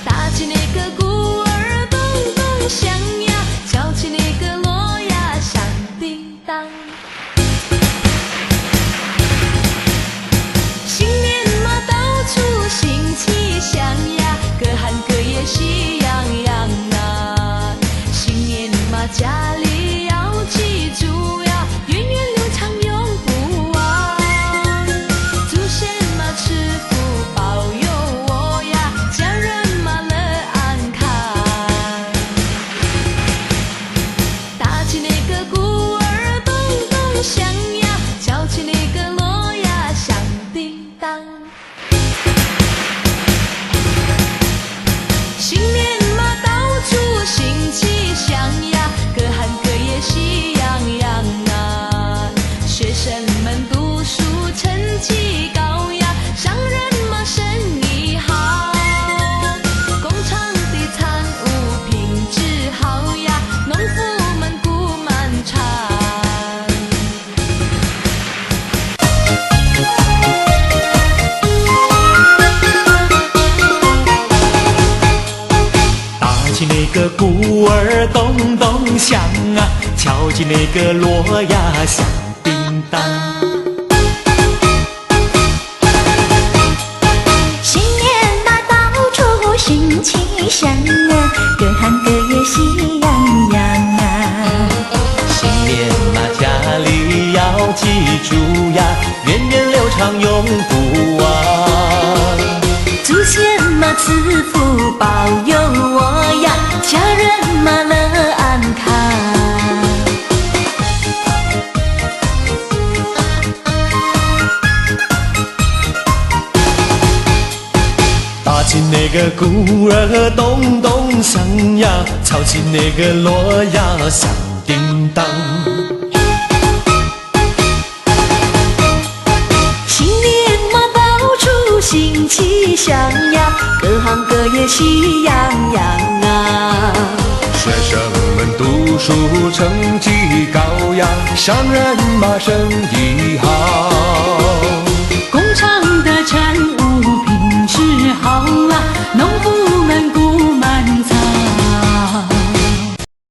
打起那个鼓兒咚咚響呀，敲起那個鑼呀響叮當。新年嘛，到處新氣象呀，各行各業喜洋洋啊。新年嘛，家裡要記住呀，源遠流長永不忘。祖先嘛賜福保佑我呀，家人嘛樂安康。打起那個鼓兒咚咚響呀，敲起那個鑼呀響叮當。新年嘛，到處新氣象呀，各行各業喜洋洋啊。學生們讀書成績高呀，商人嘛生意好，工廠的產物品質好呀，農夫們穀滿倉。打起那個鼓兒咚咚響啊，敲起那個鑼呀響叮當。新年嘛，到處新氣象啊，各行各業喜洋洋啊。新年嘛，家裡要記住呀，源遠流長永不忘。祖先嘛賜福保佑我呀，家人嘛樂安康。打起那個鼓兒咚咚響呀，敲起那個鑼呀響叮當。新年嘛，到處新氣象呀，各行各業喜洋洋啊。學生們讀書成績高呀，商人嘛生意好。